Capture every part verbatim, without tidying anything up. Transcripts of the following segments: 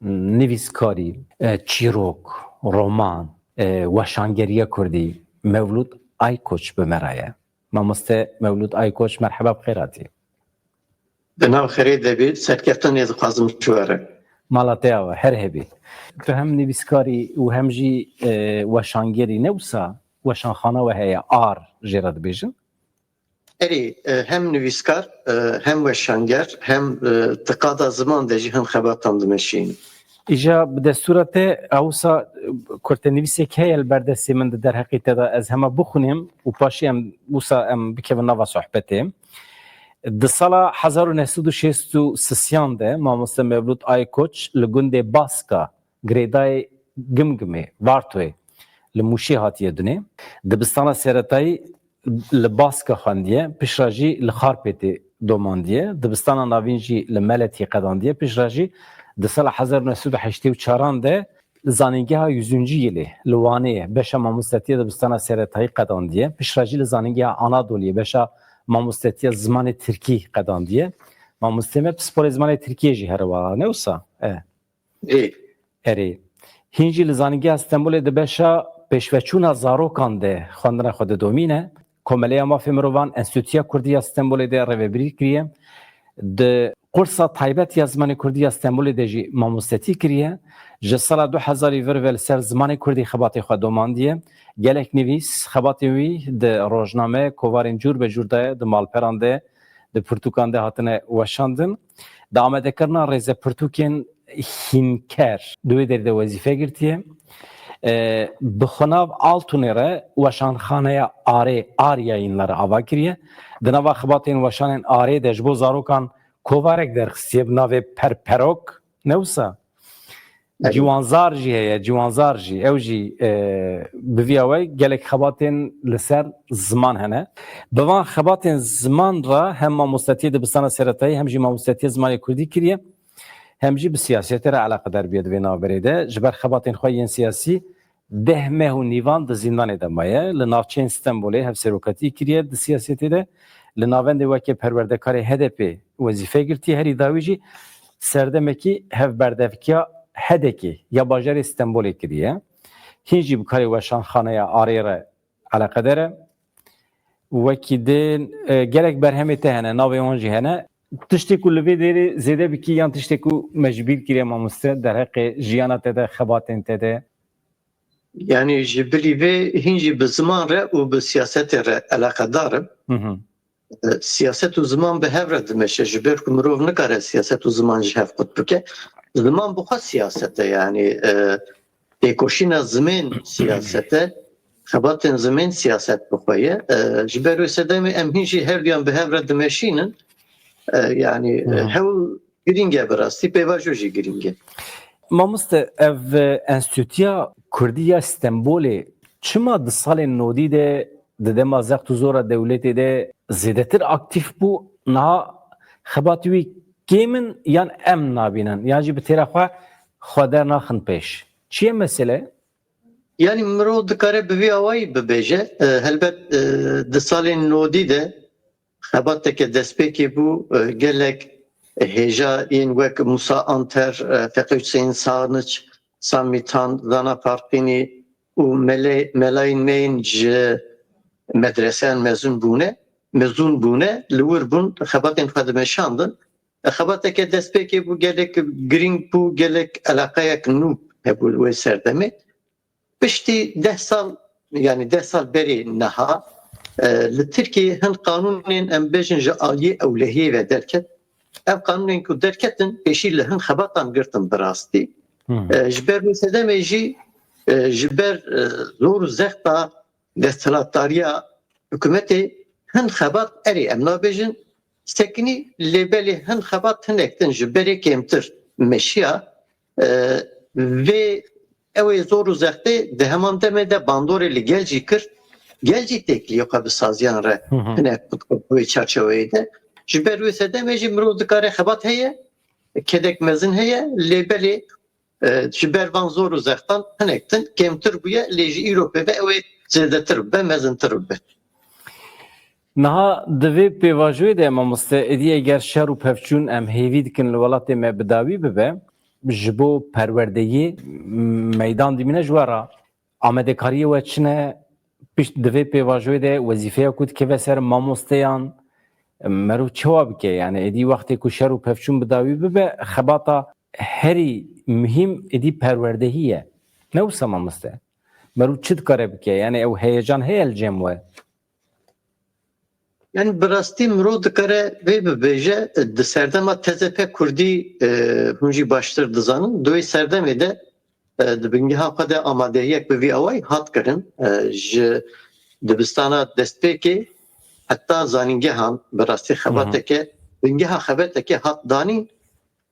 nivîskarî, e, çîrok, roman, e, weşangeriya kurdî Mewlûd Aykoç bi me re ye. Mamoste Mewlûd Aykoç, merheba, bi xêr hatî. Bi nav xêrê de bî, serkeftinê dixwazim ji we re. Mala te ava, her hebî. Tu hem nivîskarî û hem jî, e, weşangerî, ne wisa weşanxana we heye, ar jê re dibêjin? Erê, e, hem nivîskar, e, hem weşanger, hem, e, di qada ziman de jî hin xebatan dimeşînim. Îja bi destûra te, ewsa, e, kurtenivîsek heye li ber destê min, di derheqê te de ez hema bixwînim û paşê em wisa em bikevin nava sohbetê. Di sala hezar û neh sed û şêst û sisiyan de mamoste Mevlût Aykoç li gundê Baska, girêdayê Gimgimê, Vartoyê, li Mûşê hatiye dunê. Dibistana seretayî li Baska xwendiye, piştre jî li Xarpêtê domandiye, dibistana navîn jî li Meletiyê qedandiye, piştre jî di sala hezar û neh sed û heştê û çaran de li Zanîngeha Yüzüncü Yılê li Wanê ye, beşa mamostetiya dibistana seretayî qedandiye, piştre jî li Zanîngeha Anadoliyê beşa mamostetiya zimanê tirkî qedandiye. Mamostê me pisporê zimanê tirkiyê jî here wa, ne wisa? E. Ê. Erê. Hîn jî li Zanîngeha Stenbolê di beşa pêşveçûna zarokan de xwendina xwe didomîne. Komeleya Mafê Mirovan Enstîtuya Kurdî ya Stenbolê de rêvebirî kiriye. Di Qursa Taybet ya Zimanê Kurdî ya Stenbolê de jî mamostetî kiriye. Ji sala du hezarî vir ve li ser zimanê kurdî xebatê xwe domandiye. Gelek nivîs, xebatên wî di rojname, kovarên cûr be cûr de, di malperan de, di pirtûkan de hatine weşandin. Di amadekirina rêzepirtûkên hînker di wê derê de wezîfe girtiye. E, bi xwenav Altunê re weşanxaneya Arê, Ar Yayınları, ava kiriye. Di nava xebatên weşanên Arê de ji bo zarokan kovarek derxistiye bi navê Perperok, ne wisa? Evet. Ciwanzar jî heye, Ciwanzar jî. Ew jî, e, bi vî awayî gelek xebatên li ser ziman hene. Bi van xebatên ziman re hem mamostetiyê dibistana seretayî hem jî mamostetiya zimanê kurdî kiriye. Hem jî bi siyasetê re eleqedar bûye di vê navberê de. Ji ber xebatên xwe yên siyasî deh meh û nîvan di zîndanê de maye. Li navçeyên Stenbolê hevserokatî kiriye di siyasetê de. Li navendê weke perwerdekarê H D P wezîfe girtiye. Herî dawî jî serdemekî hevberdevkiya H D K'ê ya bajarê Stenbolê kiriye. Hîn jî bi karê weşanxaneya Arê re eleqedar e. Wekî din, e, gelek berhemê te hene, navê wan jî hene. Tiştê ku li vê derê zêde bikî yan tiştê ku me ji bîr kiriye, mamoste, derheqê jiyana te de, xebatên te de? Yanî ji bilî vê hîn jî bi ziman re û bi siyasetê re eleqedar im. Hı hı. E, siyaset û ziman bi hev re dimeşe, ji ber ku mirov nikare siyaset û ziman ji hev qut bike. Ziman bi xwe siyaset e, yanî, e, têkoşîna zimên siyaset e, xebatên zimên siyaset bi xwe ye. E, ji ber wê sedemê em hîn jî herduyan bi hev re dimeşînin. E, yanî, e, Hı hı. hewl girîng e bi rastî, pêvajo jî girîng e. Mamoste, ev, e, Enstîtuya Kurdî ya Stenbolê çima di salên nodî de, di dema zext û zora dewletê de zêdetir aktîf bû, niha xebatê wî kêm in yan em nabînin? Yan jî bi têra xwe xwe dernaxin pêş? Çi ye mesele? Yanî mirov dikare bi vî awayî bibêje. E, helbet, e, di salên nodî de xebateke destpêkê bû, e, gelek hêja yên wek Musa Anter, e, Feqî Huseyîn Saniç, Sami Tan, Zana Farqînî û mele-, melayên me yên ji medreseyan mezin bûne, mezûn bûne, li wir bûn, xebatên xwe dimeşandin. E, xebateke destpêkê bû, gelek girîng bû, gelek eleqeyek nû hebû li wê serdemê. Piştî deh sal, yanî deh sal berê niha, e, li Tirkiyeyê hin qanûnên, em bêjin, ji aliyê ewlehiyê ve derket. Ev qanûnên ku derketin, pêşî li hin xebatan girtin bi rastî. Hmm. E, ji ber wê sedemê jî, e, ji ber, e, zor û zexta desthilatdariya hikûmetê hin xebat, erê, em nabêjin, sekinî, lê belê hin xebat hinek din ji berê kêmtir meşiya, e, vê ew ê zor û zextê di heman demê de bandorê li gel jî kir, gel jî têkilî xwe bi saziyan re Hı hı. hinek wê çarçeweyê de. Ji ber wê sedemê jî mirov dikare xebat heye, kedek mezin heye, lê belê, e, ji ber van zor û zextan hinek din kêmtir bûye, lê ji îro pê ve ew ê zêdetir bibe, mezintir bibe. Niha di vê pêvajoyê de, mamoste, êdî eger şer û pevçûn em hêvî dikin li welatê me bi dawî bibe, ji bo perwerdeyî meydan dimîne ji we re. Amadekariyê we çi ne? Pişt di vê pêvajoyê de wezîfeya ku dikeve ser mamosteyan, merû çawa bike? Yani êdî wextê ku şer û pevçûn bi dawî bibe, xebata herî muhîm êdî perwerdehî ye. Ne wisa mamoste? Merû çi dikare bike? Yani ew heyecan heye li cem we? Yani bi rastî mirov dikare vê bibêje, di serdema T Z P Kurdî, e, hûn jî baştir dizanin, di wê serdemê de, e, di bingeha xwe de amadehiyek bi vî awayî hat kirin. E, ji dibistana destpêkê heta zanîngehan bi rastî xebateke, bingeha xebateke hat danîn.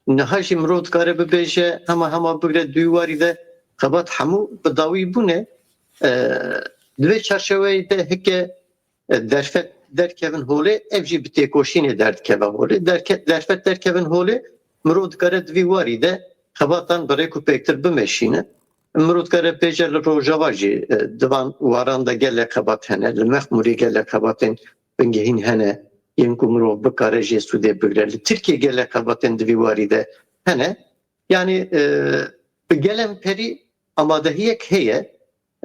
Niha jî mirov dikare bibêje hema hema bigre dû warî de xebat hemû bi dawî bûne. E, di vê çarçeweyê de heke, e, derfet derkevin holê, ev jî bi têkoşînê derdikeve holê. Derke-, derfet derkevin holê, mirov dikare di vî warî de xebatan bi rêk û pêktir bimeşîne. Mirov dikare bêje li Rojava jî, e, di van waran de gelek xebat hene, li Mexmûrê gelek xebatên bingehîn hene, yên ku mirov bikare jê sûdê bigre. Li Tirkiyê gelek xebatên di vî warî de hene. Yani, e, bi gelem perî amadehiyek heye.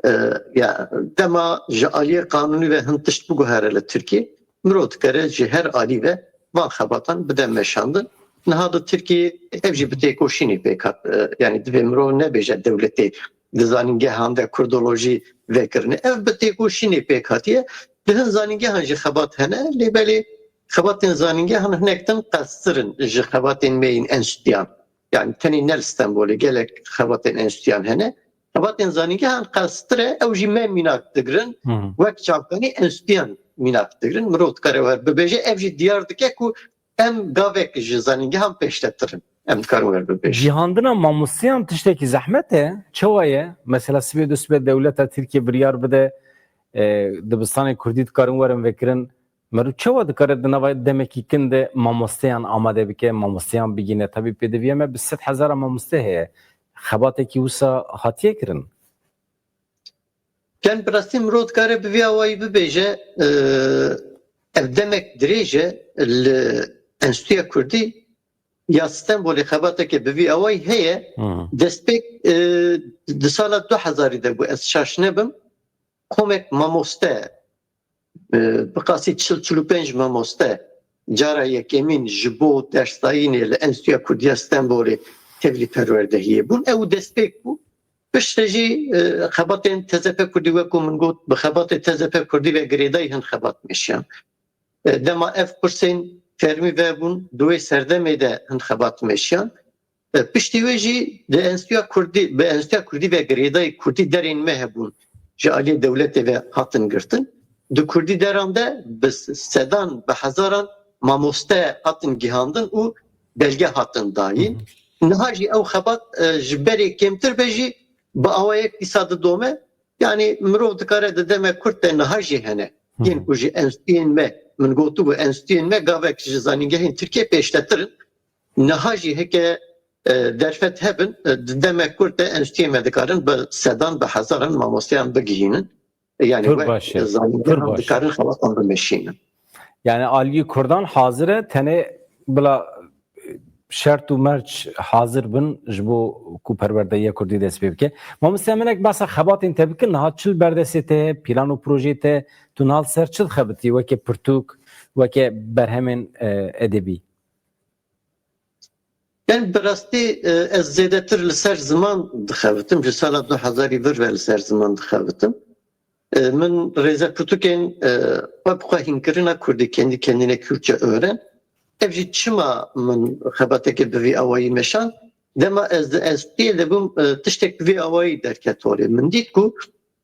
E, ya dema ji aliyê qanûnî ve hin tişt biguhere li Tirkiyê, mirov dikare ji her alî ve van xebatan bide meşandin. Niha di Tirkiyê ev jî bi têkoşînê pêk hat. E, yani divê mirov nebêje dewletê di zanîngehan de kurdolojî vekirine. Ev bi têkoşînê pêk hatiye. Di hin zanîngehan jî xebat hene, lê belê xebatên zanîngehan hinek din qelstir in ji xebatên me yên enstîtiyan. Yani tenê ne li Stenbolê, gelek xebatên enstîtiyan hene. Xebatên zanîngehan qelstir e, ew jî me mînak digirin, wek çavkanî enstîtiyan mînak digirin. Mirov dikare wer bibêje, ev jî diyar dike ku em gavek ji zanîngehan pêştetir in. Em dikarin wer bibêjin. Gihandina mamosteyan tiştekî zehmet e. Çawa ye? Mesela sibê du sibê dewleta Tirkiye biryar bide, e, dibistanên Kurdî dikarin werin vekirin. Meriv çawa dikare di nava demekî kin de mamosteyan amade bike, mamosteyan bigîne? Tabî pêdiviya me bi sed hezara mamoste heye. Xebatekî wisa hatiye kirin? Gen bi rastî mirov dikare bi vî awayî bibêje, e, ev demek dirêj e li Enstîtuya Kurdî ya Stenbolê xebateke bi vî awayî heye. Destpêk, e, di sala du hezarî de bû, ez şaş nebim. Komek mamoste, e, bi qasî çil çil û pênc mamoste cara yekemîn ji bo dersdayînê li Enstîtuya Kurdî ya Stenbolê tevlî perwerdehiyê bûn. Ew destpêk bû. Piştre jî, e, xebatên T Z P Kurdî, wek ku min got, bi xebatê T Z P Kurdî ve girêdayî hin xebat meşiyan. E, dema ev kursên fermî vebûn, di wê serdemê de hin xebat meşiyan. E, piştî wê jî di Enstîtuya Kurdî, bi Enstîtuya Kurdî ve girêdayî Kurdî derên me hebûn, ji aliyê dewletê ve hatin girtin. Di Kurdî deran de bi sedan, bi hezaran mamoste hatin gihandin û belge hatin dayîn. Niha jî ew xebat, e, ji berê kêmtir be jî bi awayek dîsa didome. Yani mirov dikare di deme kurt de niha jî hene. Yên ku ji enstîtiyên me, min gotibû, enstîtiyên me gavek ji zanîngehên Tirkiyê pêştetir in. Niha jî heke, e, derfet hebin, e, di demek kurt de enstîtiyên me dikarin bi sedan, bi hezaran mamosteyan bigihînin. E, yani Pir wek baş e. Zanîngehan Pir baş e. Dikarin xebasan bimeşînin. Yani aliyê Kurdan hazir e, tenê bila şert û merc hazir bin ji bo ku perwerdehiya Kurdî dest pê bike. Mamoste, em hinek behsa xebatên te bikin, niha çil berdestê te, plan û projeyê te, tu niha li ser çi dixebitî weke pirtûk, weke berhemên, e, edebî? Yani bi rastî, e, ez zêdetir li ser ziman dixebitim. Ji sala du hezarî vir ve li ser ziman dixebitim. E, min rêzepirtûkên, e, xwe bi xwe hînkirina kurdî, kendi kendine Kürtçe öğren. Ev jî çima min xebateke bi vî awayî meşand? Dema ez di enstîtiyê de bûm, e, tiştek bi vî awayî derket holê. Min dît ku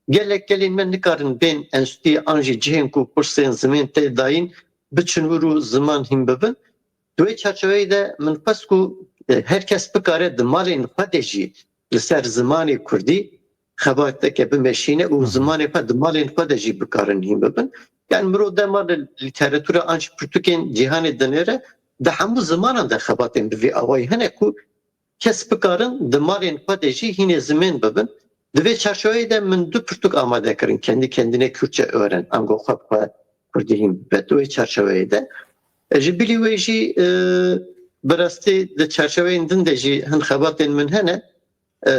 gelek gelên me nikarin bên enstîtiyê an jî cihên ku kursên zimên tê dayîn biçin wir û ziman hîn bibin. Di wê çarçeweyê de min xwest ku, e, her kes bikare di malên xwe de jî li ser zimanê kurdî xebateke bimeşîne û Hı hı. zimanê xwe di malên xwe de jî bikarin hîn bibin. Yani mirov dema li lîteratûra an jî pirtûkên cîhanê dinêre, di hemû zimanan de xebatên bi vî awayî hene ku kes bikarin di malên xwe de jî hînê zimên bibin. Di vê çarçeweyê de min du pirtûk amade kirin, kendi kendine Kürtçe öğren, ango xwe bi xwe kurdî hîn bibe. Di wê çarçeweyê de, e, ji bilî wê jî, e, Bi rastî di çarçeweyên din de jî hin xebatên min hene. E,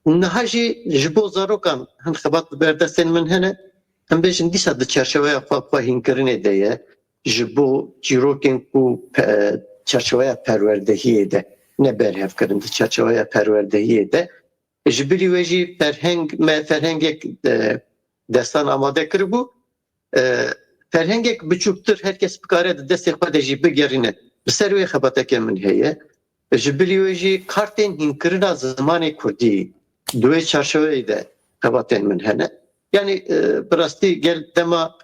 niha jî ji bo zarokan hin xebat li ber destên min hene. Em bêjin dîsa di çarçeweya xwe, xwe hînkirinê de ye. Ji bo çîrokên ku pe-, çarçeweya perwerdehiyê de, ne berhevkirin, di çarçeweya perwerdehiyê de. Ji bilî wê jî ferheng, me ferhengek, e, destan amade kiribû. E, ferhengek biçûktir her kes bikare di destê xwe de jî bigerîne. Bi ser wê xebateke min heye. Ji bilî wê jî kartên hînkirina zimanê kurdî di wê çarçeweyê de xebatên min hene. Yanî, e, bi rastî gel dema,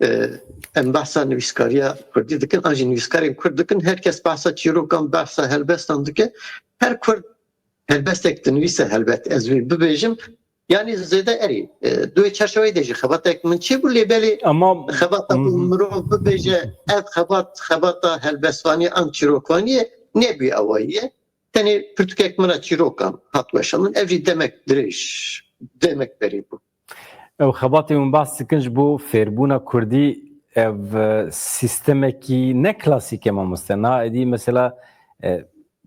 e, em behsa nivîskariya kurdî dikin, an jî nivîskarên kurd dikin, her kes behsa çîrokan, behsa helbestan dike. Her kurd helbestek dinivîse helbet, ez wî bibêjim. Yanî zêde erî, e, di wê çarçeweyê de jî xebatek min çêbû, lê belê Ama xebata ku Mhm. mirov bibêje, ev xebat, xebata helbestvanî an çîrokvanî ye, nebûye awayî ye. Tenê pirtûkek min a çîrokan hat weşandin. Ev jî demek dirêj, demek berê bû. Ew xebatê hûn behs dikin ji bo fêrbûna kurdî, ev, e, sîstemekî ne klasîk e mamoste. Na êdî mesela, e,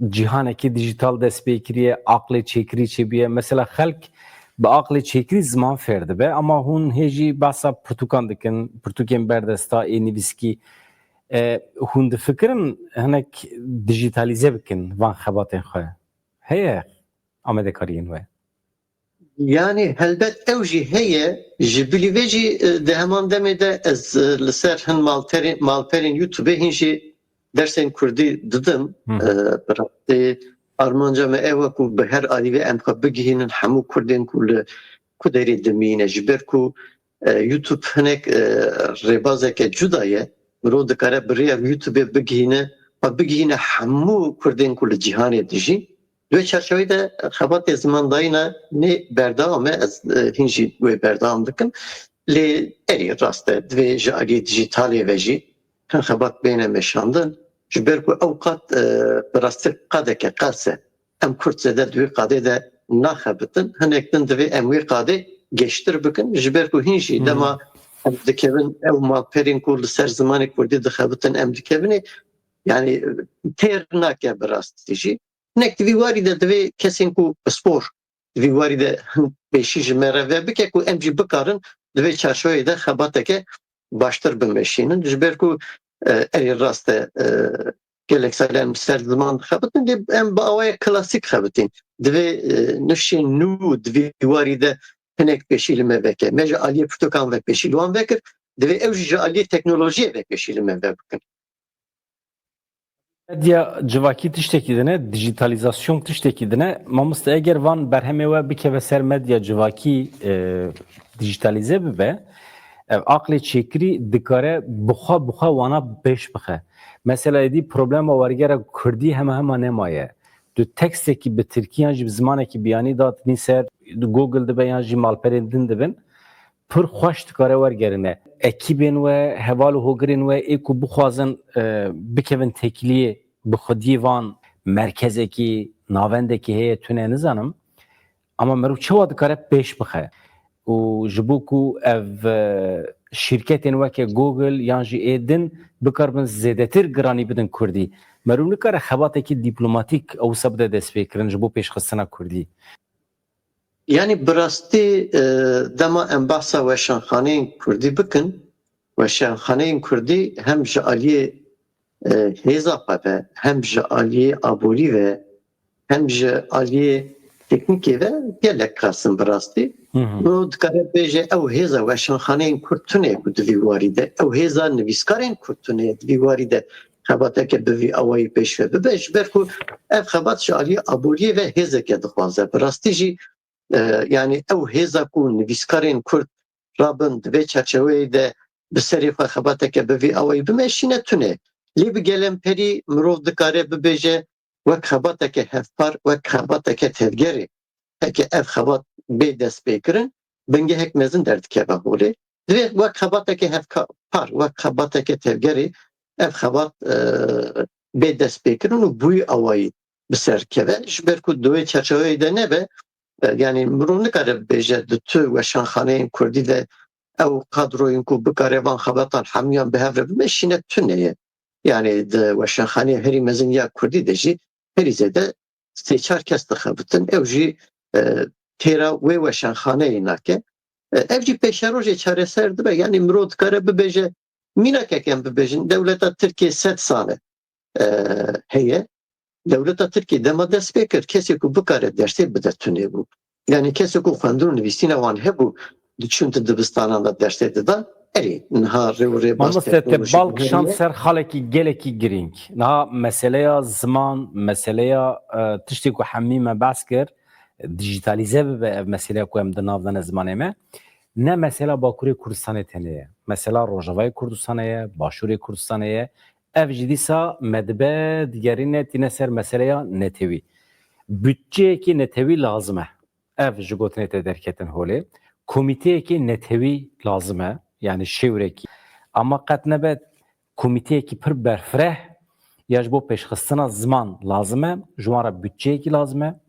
cîhanekî dijîtal dest pê kiriye, aqlê çêkirî çêbûye. Mesela xelk bi aqlê çêkirî ziman fêr dibe, ama hûn hê jî behsa pirtûkan dikin, pirtûkên berdesta ê nivîskî. E, hûn difikirin hinek dijîtalîze bikin van xebatên xwe? Heye amadekariyên we? Yanî helbet ew jî heye, ji bilî vê jî, e, di heman demê de ez, e, li ser hin malperên, malperên YouTube hîn jî dersên kurdî didim. Hı. E, bi rastî armanca me ew e ku bi her alî ve em xwe bigihînin hemû kurdên ku li ku derê dimîne. Ji ber ku, e, YouTube hinek, e, rêbazeke cuda ye, mirov dikare bi rêya YouTubeê bigihîne, xwe bigihîne hemû kurdên ku li cîhanê dijîn. Di wê çarçeweyê de xebatê zimandayîna nê berdewam e, ez, e, hîn jî wê berdewam dikim. Lê erî rast e, divê ji aliyê dijîtalê ve jî hin xebat bêne meşandin. Ji ber ku ew qad, e, bi rastî qadeke qels e. Em kurd zêde di wî qadê de naxebitin. Hinek din divê em wê qadê gêştir bikin. Ji ber ku hîn jî Hı hı. dema em dikevin ew malperên ku li ser zimanê kurdî dixebitin, em dikevin ê, yanî têr nake bi rastî jî. Hinek di vî warî de divê kesên ku pispor di vî warî de hin pêşî ji me re ve bike ku em jî bikarin di vê çarçoveyê de xebateke baştir bimeşînin. Ji ber ku, e, erê rast e, e, gelek sal em ser ziman dixebitin, lê em bi awayek klasîk xebitîn. Divê, e, nifşên nû di vî warî de hinek pêşî li me veke. Me ji aliyê pirtûkan ve pêşî li wan vekir, divê ew jî ji aliyê teknolojiyê ve pêşî li me ve bikin. Medya civakî tiştekî din e, dijîtalîzasyon tiştekî din e. Mamoste, eger van berhemê we bikeve ser medya civakî, e, dijîtalîze bibe, ev aqlê çêkirî dikare bi xwe, bi xwe wana pêş bixe. Mesela êdî problema wergera kurdî hema hema nemaye. Tu tekstekî bi tirkî yan jî bi zimanekî biyanî datînî ser, Google dibe yan jî malperên din dibin. Pir xweş dikare wergerine. Ekîbên we, heval û hogirên we ê ku bixwazin, e, bikevin têkiliyê bi xwediyê van merkezekî, navendekî heye tune nizanim. Ama merû çawa dikare pêş bixe? Û ji bo ku ev, e, şîrketên weke Google yan jî ê din bikaribin zêdetir giranî bidin kurdî. Merû nikare xebatekî dîplomatîk ew wisa bide destpêkirin ji bo pêşxistina kurdî. Yanî bi rastî, e, dema em behsa weşanxaneyên kurdî bikin, weşanxaneyên kurdî hem ji aliyê, e, hêza xwe ve, hem ji aliyê aborî ve, hem ji aliyê teknîkê ve gelek qels in bi rastî. Hı hı. Mirov dikare bêje ew hêza weşanxaneyên kurd tune ye ku di vî warî de, ew hêza nivîskarên kurd tune ye di vî warî de xebateke bi vî awayî pêş ve bibe, ji ber ku ev xebat ji aliyê aboriyê ve hêzeke dixwaze. Bi rastî jî, e, yanî ew hêza ku nivîskarên kurd rabin di vê çarçeweyê de bi serê xwe xebateke bi vî awayî bimeşîne tune. Lê bi gelemperî mirov dikare bibêje wek xebateke hevpar, wek xebateke tevgerê. Heke ev xebat bê destpêkirin, bingehek mezin derdikeve holê. Divê wek xebateke hevpar, wek xebateke tevgerê ev xebat, e, bê destpêkirin û bûyî awayî bi ser keve. Ji ber ku di wê çerçeveyê de nebe, e, yanî mirov nikare bibêje di tu weşanxaneyên kurdî de ew kadroyên ku bikare van xebatan hemûyan bi hev re bimeşîne tune ye. Yanî di weşanxaneya herî mezin ya Kurdî de jî herî zêde sê çar kes dixebitin. Ew jî, e, têra wê weşanxaneyê nake. E, ev jî pêşerojê çareser dibe. Yanî mirov dikare bibêje, mînakek em bibêjin, dewleta Tirkiyê sed sal e, e, heye. Dewleta Tirkiyê dema dest pê kir, kesê ku bikare dersê bide tunê bû. Yanî kesê ku xwendin û nivîsîna wan hebû, diçûn di dibistanan de dersê didan, erê niha rê û rêbaz Mamoste, te teknolojî bal kişand heye. Ser xalekî gelekî girîng. Niha meseleya ziman, meseleya, e, tiştê ku hemî me behs kir, dijîtalîze bibe ev meseleya ku em di nav de ne zimanê me. Ne mesela Bakurê Kurdistanê tenê ye. Mesela Rojavayê Kurdistanê ye, Başûrê Kurdistanê ye. Ev jî dîsa me dibe digerîne tîne ser meseleya netewî. Budçeyekî netewî lazim e. Ev ji gotinê te derketin holê. Komîteyekî netewî lazim e. Yanî şêwrekî. Ama qet nebe komîteyekî pir berfireh ya ji bo pêşxistina ziman lazim e. Ji wan re budçeyekî lazim e.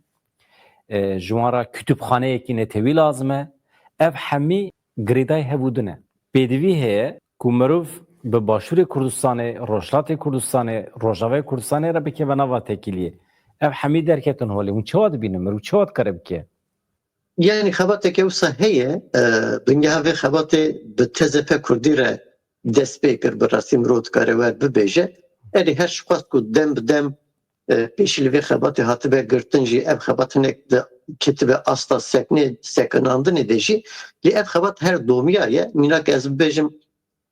E, ji wan re kutubxaneyekî netewî lazim e. Ev hemî girêdayî hev û din e. Pêdivî heye ku mirov bi Başûrê Kurdistanê, Rojhilatê Kurdistanê, Rojavayê Kurdistanê re bikeve nava têkiliyê. Ev hemî derketin holê. Hûn çawa dibînin? Mirov çawa dikare bike? Yanî xebateke wisa heye, e, bingeha vê xebatê bi T Z P Kurdî re dest pê kir, bi rastî mirov dikare wer bibêje. Erê her ji xwest ku dem bi dem, e, pêşî li vê xebatê hatibe girtin jî, ev xebat hinek di ketibe asta seknê, sekinandinê de jî, lê ev xebat her domiya ye. Mînak ez bibêjim,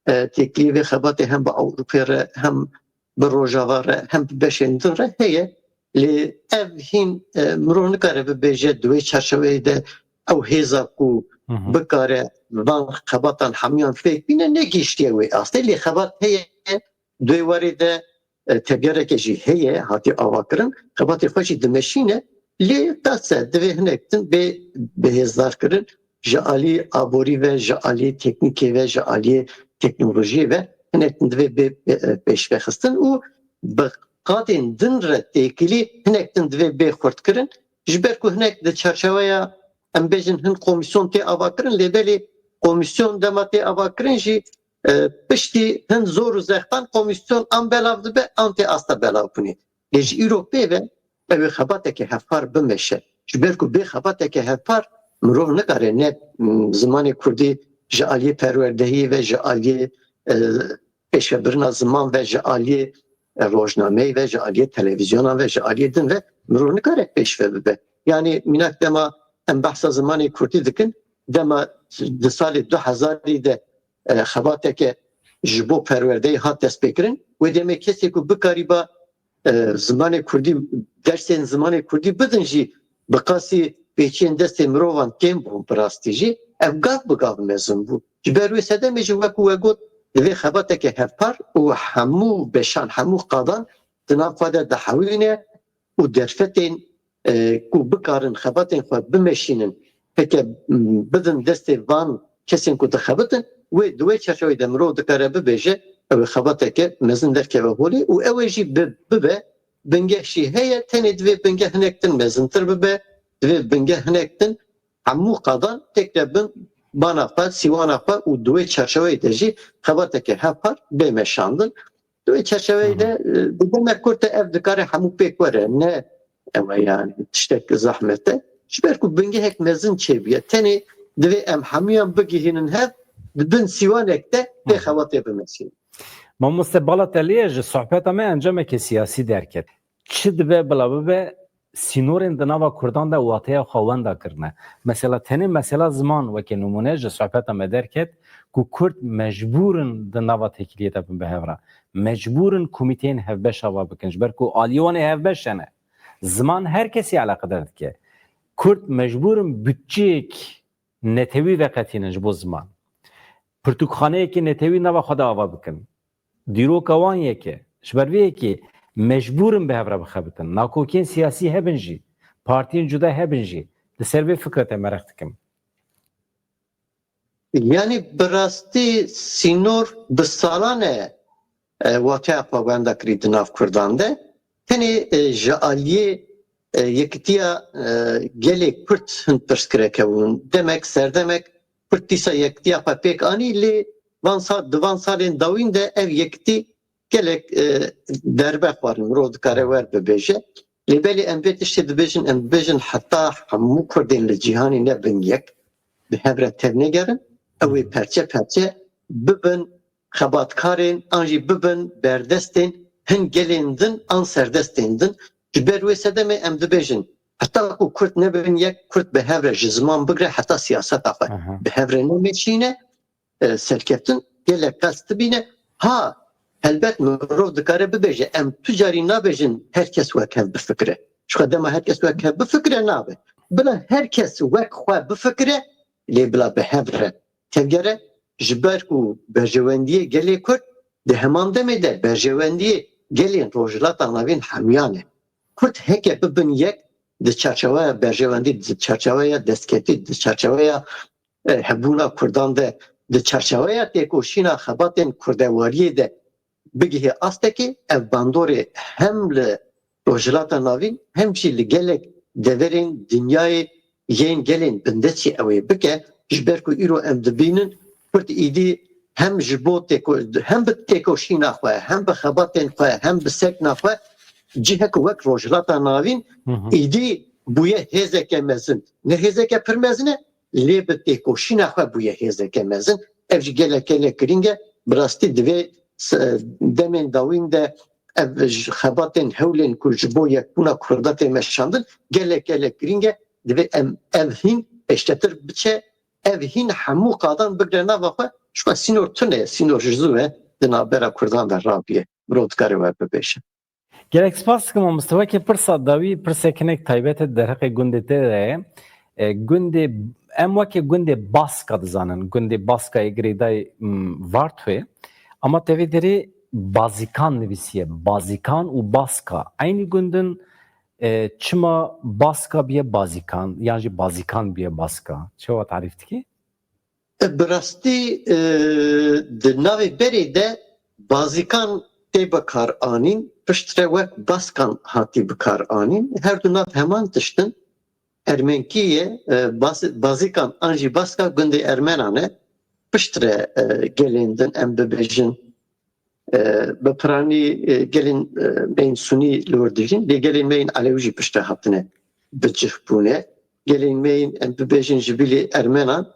e, têkiliyê vê xebatê hem bi Ewropê re, hem bi Rojava re, hem bi beşên din re heye. Lê ev hîn, e, mirov nikare bibêje di wê çarçoveyê de ew hêza ku Hı hı. bikare van xebatan hemiyan pêk bîne, negihiştiye wê astê. Lê xebat heye, di wê warê de, e, tevgereke jî heye, hatiye avakirin, xebatê xwe jî dimeşîne. Lê bes e, divê hinek din bê bihêzdarkirin. Ji alî aborî ve, ji alî teknîkê ve, ji alî teknolojiyê ve hinek din divê bê, bê, e, pêşvexistin û bi qadên din re têkilî hinek din divê bê xurtkirin. Ji ber ku hinek di çarçeweya, em bêjin, hin komîsyon tê avakirin, lê belê komîsyon dema tê avakirin jî, e, piştî hin zor û zextan komîsyon an belav dibe, an tê asta belavbûnê. Lê ji îro pê ve ew ê xebateke hevpar bimeşe. Ji ber ku bê xebateke hevpar mirov nikare ne, m, zimanê kurdî ji aliyê perwerdehiyê ve, ji aliyê, e, pêşvebirina ziman ve, ji aliyê, e, rojnameyê ve, ji aliyê televîzyonan ve, ji aliyê din ve mirov nikare pêşve bibe. Yanî mînak dema em behsa zimanê kurdî dikin, dema di salê du hezarî de, e, xebateke ji bo perwerdeyê hat destpêkirin, wê demê kesê ku bikarîba, e, zimanê kurdî, dersên zimanê kurdî bidin jî, bi qasî pêçiyên destê mirovan kêm bûn, bi rastî jî ev gav bi gav mezin bû. Ji ber wê sedemê jî, wekî we got, divê xebateke hevpar û hemû beşan, hemû qadan di nav xwe de dihewîne û derfetên, e, ku bikarin xebatên xwe bimeşînin, heke, m, bidin destê van kesên ku dixebitin, wê di wê çerçeveyê de mirov dikare bibêje, ew ê xebateke mezin derkeve holê û ew ê jî bi-, bibe, bingeh jî heye, tenê divê bingeh hinek din mezintir bibe, divê bingeh hinek din hemû qadan têkile bin bana xwe, sîwana xwe û di wê çerçeveyê de jî xebateke hevpar bê meşandin. Di wê çerçeveyê de, e, di demek kurt de ev dikare hemû pêk were. Ne ew e, yanî tiştek zehmet e. Ji ber ku bingehek mezin çêbûye. Tenê divê em hemûyan bigihînin hev, di bin sîwanek de vê xebatê bimeşînin. Mamoste, bala te lê ye, ji sohbeta me encameke siyasî derket. Çi dibe bila bibe, sînorên di nava Kurdan de wateya xwe wenda kirine. Mesela tenê mesela ziman weke nimûne ji sohbeta me derket ku Kurd mecbûr in di nava têkiliyê de bin bi hev re. Mecbûr in komîteyên hevbeş ava bikin, ji ber ku aliyê wan ê hevbeş hene. Ziman her kesî eleqedar dike. Kurd mecbûr in budçeyek netewî veqetînin ji bo ziman. Pirtûkxaneyekî netewî nava xwe de ava bikin. Dîroka wan yek e. Ji ber vê yekê mecbûr in bi hev re bixebitin. Nakokiyên siyasî hebin jî, partiyên cuda hebin jî. Li ser vê fikre te meraq dikim. Yanî bi rastî sînor bi salan e, e, wateya xwe wenda kirî di nav Kurdan de. Tenê, e, ji aliyê, e, yekitiya, e, gelê Kurd hin pirsgirêk hebûn. Demek, serdemek Kurd dîsa yekitiya xwe pêk anî, lê van sal, di van salên dawîn de ev yekitî gelek e, derbe xwarin, mirov dikare wer bibêje. Lê belê em vê tiştê dibêjin, em dibêjin heta hemû Kurdên li cîhanê nebin yek, bi hev re tevnegerin, ew ê perçe perçe bibin xebatkarên an jî bibin berdestên hin gelên din an serdestên din. Ji ber wê sedemê em dibêjin, heta ku Kurd nebin yek, Kurd bi hev re ji ziman bigre heta siyaseta xwe Aha. bi hev re nemeşîne, e, serkeftin gelek qas dibîne. Ha, helbet mirov dikare bibêje, em tu carî nabêjin her kes wek hev bifikire. Ji xwe dema her kes wek hev bifikire nabe. Bila her kes wek xwe bifikire, lê bila bi hev re tevgere, ji ber ku berjewendiyê gelê Kurd di heman demê de berjewendiyê gelên Rojhilata Navîn hemiyan e. Kurd heke bibin yek di çarçeweya berjewendî, di çarçeweya destketî, di çarçeweya e, hebûna Kurdan de, di çarçeweya têkoşîna xebatên kurdewariyê de bigihê astekê, ev bandorê hem li Rojhilata Navîn hem jî li gelek deverên dinyayê yên gelên bindestî ew ê bike, ji ber ku îro em dibînin Kurd îdî hem ji bo têko-, hem bi têkoşîna xwe, hem bi xebatên xwe, hem bi sekna xwe cihek wek Rojhilata Navîn Hı hı. îdî bûye hêzeke mezin. Ne hêzeke pir mezin e, lê bi têkoşîna xwe bûye hêzeke mezin. Ev jî gelek gelek girîng e. Bi rastî divê s-, demên dawîn de ev ji xebatên hewlên ku ji bo yekbûna Kurda tê meşandin gelek gelek girîng e. Divê em ev hîn pêştetir biçe, ev hîn hemû qadan bigre nava xwe. Ji xwe sînor tune ye, sînor ji zû ve di navbera Kurdan de rabiye. Mirov dikare we bibêje. Gelek spas dikim mamoste. Weke pirsa dawî, pirsek hinek taybet e derheqê gundê te de ye. E, gundê, em weke gundê Baska dizanin. Gundê Baska yê girêdayî, m, Vartoyê. Ama te vê derê Bazikan nivîsiye. Bazikan û Baska. Eynî gundin, e, çima Baska biye Bazikan, yan jî Bazikan biye Baska? Çawa tarîf dikî? Bi rastî, e, di navê berê de Bazikan tê bikaranîn, piştre wek Baskan hatî bikaranîn. Her du nav heman tişt in. Ermenkî ye, e, Bas-, Bazikan an jî Baska gundê Ermenan e. Piştre, e, gelên din em bibêjin, e, bi piranî, e, gelên, e, me yên Sunî li wir dijîn, lê gelên me yên Elewî jî piştre hatine bi cih bûne. Gelên me yên, em bibêjin, ji bilî Ermenan,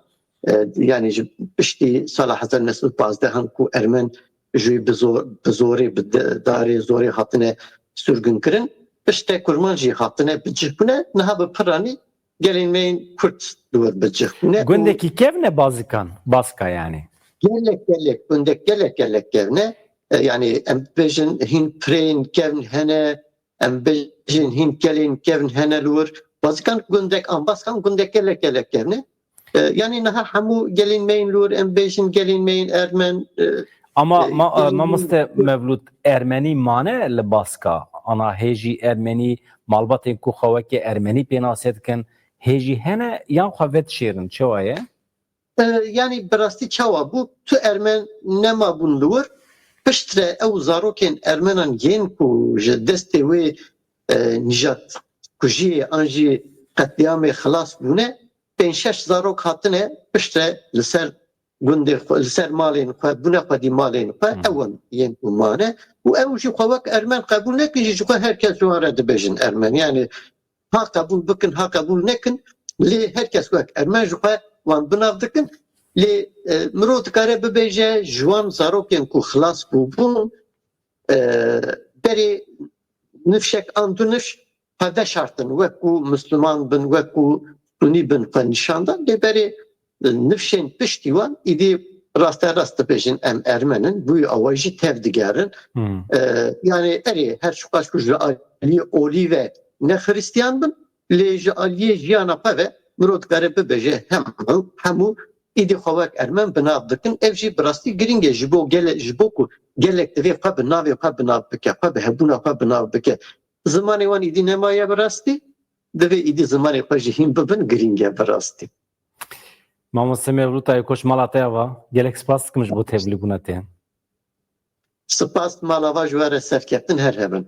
e, yanî ji piştî sala hezar neh sed û pazdeh an ku Ermen ji wî bi zor, bi zorê, bi de-, darê zorê hatine sürgün kirin, piştre Kurman jî hatine bi cih bûne. Niha bi piranî gelên me yên Kurd li wir bi cih bûne û Gundekî kevn e Bazikan, Baska yanî? Gelek gelek gundek, gelek gelek kevn e. E, yanî em bibêjin hîn pirên kevn hene, em bibêjin hîn gelên kevn hene li wir. Bazikan gundek an Baskan gundek gelek gelek kevn e. E, yanî niha hemû gelên me yên li wir, em bêjin gelên me yên Ermen, e, Ama e, ma-, gelên me yên mamoste Mevlût, Ermenî mane li Baska? Ana hê jî Ermenî malbatên ku xwe weke Ermenî pênase dikin, hê jî hene yan xwe vedişêrin? Çawa ye? E, yanî bi rastî çawa bû? Tu Ermen nemabûn li wir. Piştre ew zarokên Ermenan yên ku ji destê wê, e, nîjat kujiyê an jî qetlîamê xilas bûne, pênc şeş zarok hatine piştre li ser gundê xwe, li ser malên xwe, bûne xwedî malên xwe, Hmm. ew in yên ku mane û ew jî xwe wek Ermen qebûl nekin jî, ji xwe her kes ji wan re dibêjin Ermen. Yanî ha qebûl bikin, ha qebûl nekin, lê her kes wek Ermen ji xwe wan bi nav dikin. Lê, e, mirov dikare bibêje, ji wan zarokên ku xilas bûbûn, e, berê nifşek an du nifş xwe veşartin, wek ku Misliman bin, wek ku Sunî bin xwe nîşan dan, lê berê, e, nifşên piştî wan îdî rasterast dibêjin, em Ermen in, bûyî awa jî tev digerin. Hmm. E, yanî erê, her çiqas ku ji aliyê olî ve ne Xiristiyan bin, lê ji aliyê jiyana xwe ve mirov dikare bibêje, hemû, hemû îdî xwe wek Ermen bi nav dikin. Ev jî bi rastî girîng e ji bo gele-, ji bo ku gelek divê xwe bi navê xwe bi nav bike, xwe bi hebûna xwe bi nav bike. Zimanê wan îdî nemaye bi rastî, divê îdî zimanê xwe jî hîn bibin, girîng e bi rastî. Mamoste Mevlût Aykoç, mala te ava. Gelek spas dikim ji bo tevlîbûna te. Spas, mala va ji we re serkeftin, her hebin.